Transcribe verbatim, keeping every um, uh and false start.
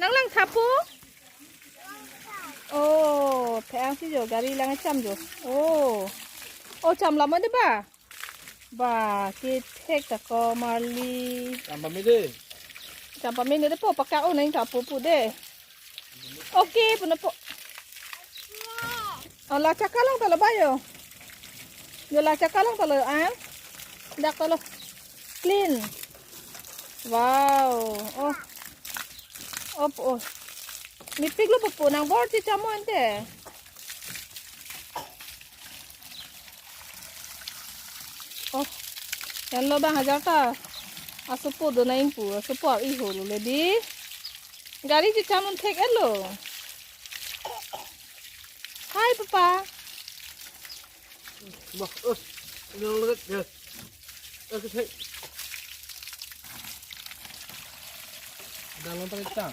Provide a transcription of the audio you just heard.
Lang lang thapo. Oh, thek-ang si jo, gari lang cham jo. Oh. Oh, cham lam de ba? Ba, kethek ta ko marli. Cham pame de. Cham pame de po, pakak o nang thapo pu de. Okay, pu na po. Oh, la chaka lang ta lo ba jo. Jo, la chaka lang ta lo, ah. Dak ta lo. Clean. Wow. Oh. Op, oh. Mepik lo po, nang bor checham mo ante. Oh. Yan lo bang hajar ta. Asopo do nang pu, asopo ar-i ho lo le di. Gari checham un thek-et lo. Hi, Papa. Bah, eh, ini orang lagi, ya. Eh, ke sini. Dalam pakai tang.